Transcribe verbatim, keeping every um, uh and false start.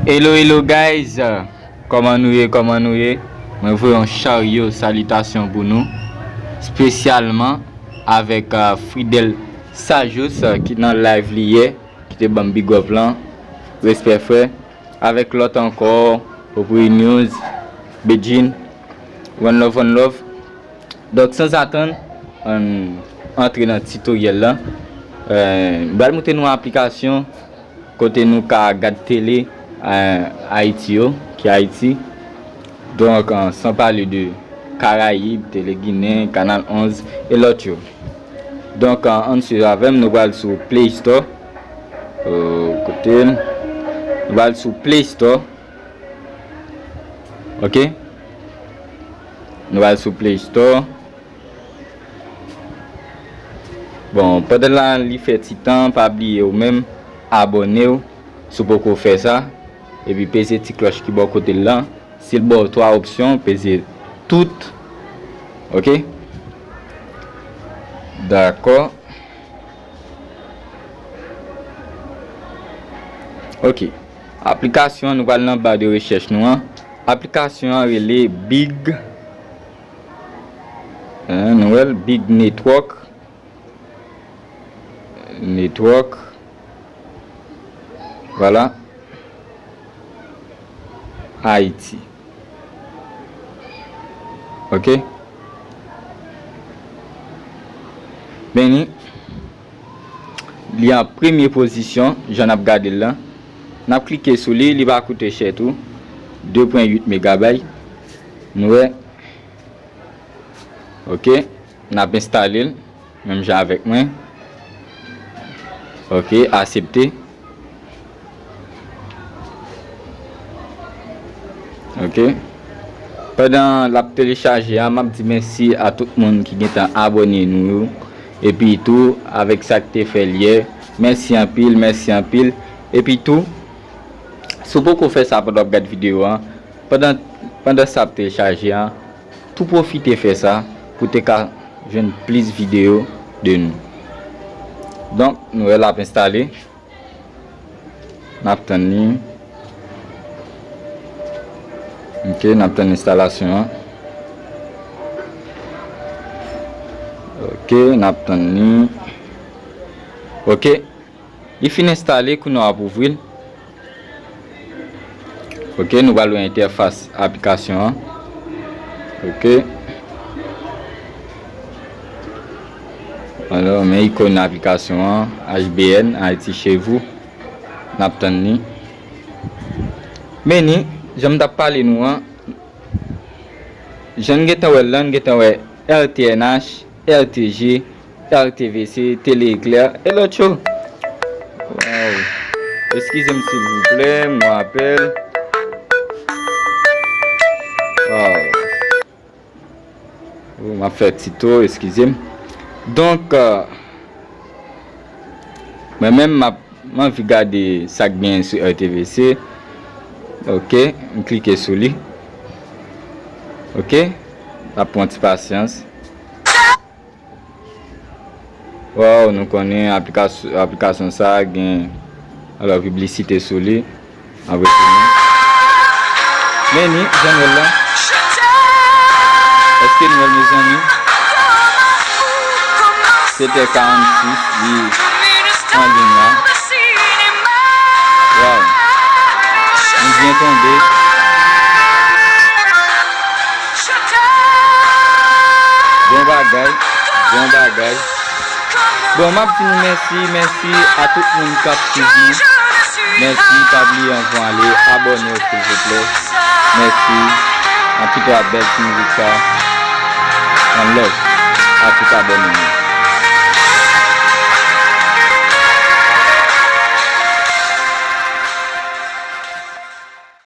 Hello, hello guys! Kòman nou ye? Kòman nou ye? Mwen voye yon charyo salitasyon pou nou, espesyalman avèk, uh, Fridel Sajos, uh, ki nan live li yè, ki te ban m big up lan. Respè frè. Avèk lòt ankò, Opri News, Bedjine, one love, one love. Donk, sanzatann, ann antre nan titoryèl la. Euh, m pral montre nou aplikasyon kote nou ka gad tele, euh, Ayiti yo, ki Ayiti. Donk, euh, san pale de Karayib, Tele Ginen, Kanal onz, e lòt yo. Donk, euh, ann swiv avè m, nou pral sou Play Store. Euh, kote l? Nou pral sou Play Store. Ok? Nou pral sou Play Store. Bon, pandan la li fè ti tan, pa bliye ou menm abòne w si w poko fè sa. Epi peze ti klòch ki bò kote l lan. Si l ba w twa opsyon, peze tout. Ok? Dakò. Ok. Aplikasyon an, nou pral nan ba de rechèch nou an. Aplikasyon an rele Big, eh, nou wè l, Big Network. Network. Vwala. Ayiti. Ok. Beni. Li an premye pozisyon, jan n ap gade l lan. N ap klike sou li, li pa koute chè tou. De pwen uit megabay. Nou wè. Ok. N ap enstale l, menm jan avèk mwen. Ok, aksepte. Ok. Pandan l ap telechaje a, m ap di mèsi a tout moun ki gentan abòne nou yo. Epi tou, avèk sa k te fè l yè, mèsi anpil, mèsi anpil. Epi tou, si w poko fè sa pandan w ap gad videyo a, pandan, pandan sa ap telechaje a, tou pwofite fè sa pou te ka jwenn plis videyo de nou. Donk, nou wè l ap enstale. N ap tann li. Ok, n ap tann enstalasyon an. Ok, n ap tann li. Ok, li fin enstale, kounye a w ap ouvri l. Ok, nou pral wè entèfas aplikasyon an. Ok. Alò, men ikòn aplikasyon an, H B N, Haïti chez vous. N ap tann li. Men ni, jan m t ap pale nou an, jan n gentan wè l lan, n gentan wè R T N H, R T G, R T V C, Télé Éclair, e lòt yo. Waw. Eskize m silvouplè, m nan apèl. Waw. Oh, m ap fè ti to, eskize m. Donk, euh, mwen menm, m ap, m anvi gade sa k genyen sou R T V C. Ok, m klike sou li. Ok, n ap pran ti pasyans. Waw, nou konnen aplikas-, aplikasyon sa a gen, alò, piblisite sou li. Apre tou, men ni, jan nou wè l lan. Èske nou wè l, mezanmi? Sèt è karannsis, li an liy la. Waw. Nou byen tonbe. Bon bagay, bon bagay. Bon, m ap di nou mèsi, mèsi a tout moun k ap swiv nou. Mèsi, pa bliye anvan ale abòne w, silvouplè. Mèsi. Anpito a bèl ti mizik sa. One love a tout abòne nou.